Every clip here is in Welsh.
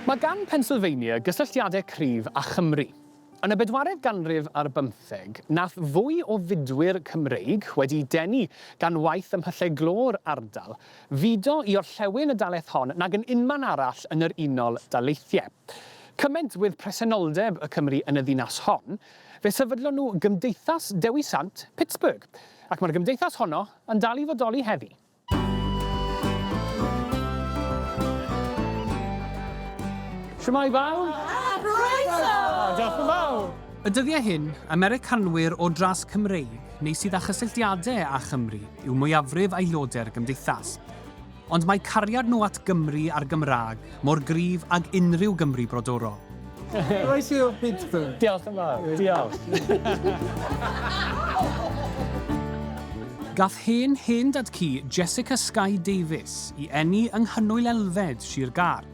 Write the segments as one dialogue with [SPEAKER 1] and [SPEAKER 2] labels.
[SPEAKER 1] Mae gan Pennsylvania gysylltiadau cryf â Chymru. Yn y bedwaredd ganrif ar bymtheg, nath fwy o fudwyr Cymreig, wedi'u denu gan waith ym mhyllau glo'r ardal, fudo i orllewin y dalaith hon nag yn unman arall yn yr Unol Daleithiau. Cymaint with presenoldeb y Cymry yn y ddinas hon, fe sefydlon nhw Gymdeithas Dewi Sant Pittsburgh, ac mae'r gymdeithas honno yn dal i fodoli heddi. Shwmae bawb?
[SPEAKER 2] Croeso!
[SPEAKER 1] Diolch yn fawr! Y dyddiau hyn, Americanwyr o dras Cymreig neu sydd â chysylltiadau â Chymru yw mwyafrif aelodau'r gymdeithas. Ond mae cariad nhw at Gymru a'r Gymraeg mor gryf ag unrhyw Gymry brodorol.
[SPEAKER 3] Croeso i Pittsburgh.
[SPEAKER 1] Diolch yn fawr. Diolch. Gath hen hen dad-cu Jessica Skye Davies i eni yng Nghynnwyl Elfed, Sir Gâr.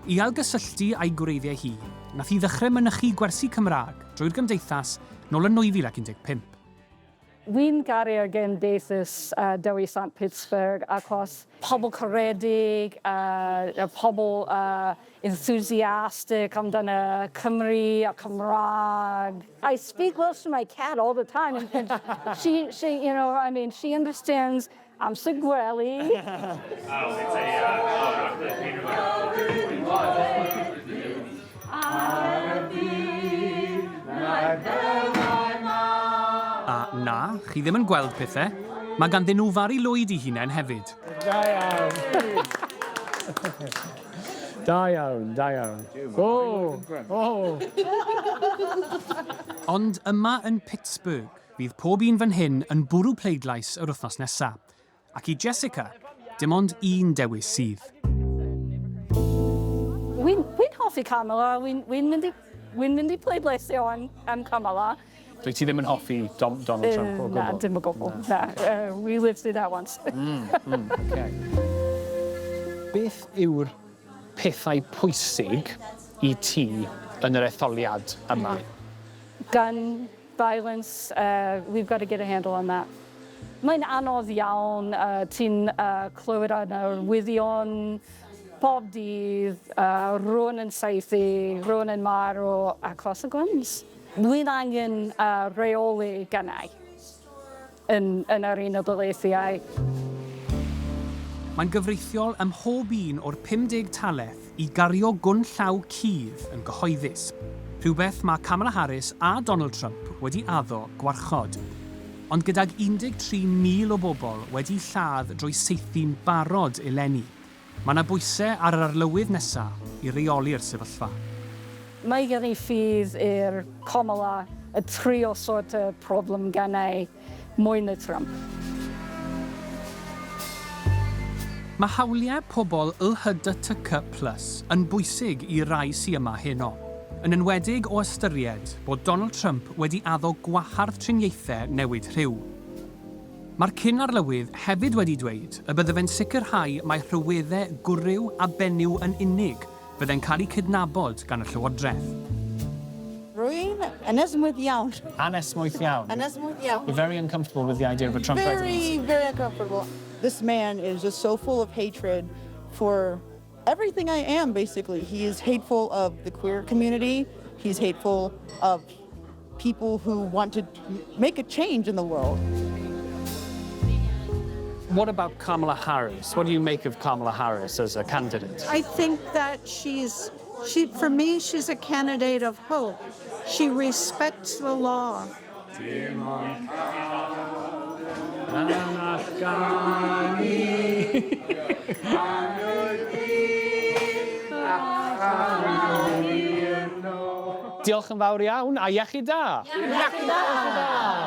[SPEAKER 1] I ailgysylltu â'i gwreiddiau hi, nath hi ddechrau mynychu gwersi Cymraeg drwy'r Gymdeithas nôl yn 2015.
[SPEAKER 2] Wi'n garu Gymdeithas Dewi Sant Pittsburgh achos pobl caredig, pobl enthusiastic amdano Cymru a Cymraeg. I speak Welsh to my cat all the time and she, she, you know, I mean, she understands amser gwely.
[SPEAKER 1] A na, chi ddim yn gweld pethe. Mae ganddyn nhw Fari Lwyd 'u hunain hefyd.
[SPEAKER 3] Da iawn. Da iawn, da iawn. O! O!
[SPEAKER 1] Ond yma yn Pittsburgh, fydd pob un fan hyn yn bwrw pleidlais yr wythnos nesa. Ac i Jessica, dim ond un dewis sydd.
[SPEAKER 2] Wi'n wi'n hoffi Kamala, wi'n wi'n mynd i wi'n mynd i pleidleisio am am Kamala.
[SPEAKER 1] Dwyt ti ddim yn hoffi Dom- Donald Trump o gwbl?
[SPEAKER 2] Na, dim o gwbl, na. We lived through that once.
[SPEAKER 1] Mm, mm, okay. Beth yw'r pethau pwysig i ti yn yr etholiad yma?
[SPEAKER 2] Gun violence, we've got to get a handle on that. Mae'n anodd iawn, ti'n clywed yn arwyddion bob dydd, rhywun yn saethu, rhywun yn marw achos y guns. Dwi'n angen rheoli gynnau yn yn yr Unol Daleithiau.
[SPEAKER 1] Mae'n gyfreithiol ym mhob un o'r 50 talaith i gario gwn llaw cudd yn gyhoeddus, rhywbeth mae Kamala Harris a Donald Trump wedi addo gwarchod. Ond gydag 13,000 o bobl wedi lladd drwy saethu'n barod eleni, mae 'na bwysau ar yr arlywydd nesa' i reoli'r sefyllfa.
[SPEAKER 2] Mae gen i ffydd i'r Kamala y trio sort y problem gennau mwy na Trump.
[SPEAKER 1] Mae hawliau pobl LHDTC plus yn bwysig i rai sy yma heno, yn enwedig o ystyried bod Donald Trump wedi addo gwahardd triniaethau newid rhyw. Mae'r cyn-arlywydd hefyd wedi dweud y bydde fe'n sicrhau mai rhyweddau gwryw a benyw yn unig fydde'n cael eu cydnabod gan y llywodraeth.
[SPEAKER 4] Rwy'n anesmwyth iawn.
[SPEAKER 1] Anesmwyth iawn?
[SPEAKER 4] Anesmwyth iawn.
[SPEAKER 1] You're very uncomfortable with the idea of a Trump
[SPEAKER 4] presidency. Very, very uncomfortable. This man is just so full of hatred for everything I am, basically. He is hateful of the queer community. He's hateful of people who want to make a change in the world.
[SPEAKER 1] What about Kamala Harris? What do you make of Kamala Harris as a candidate?
[SPEAKER 5] I think that she's, she, for me, she's a candidate of hope. She respects the law.
[SPEAKER 1] Diolch yn fawr iawn, a iechyd da!
[SPEAKER 2] Iechyd da!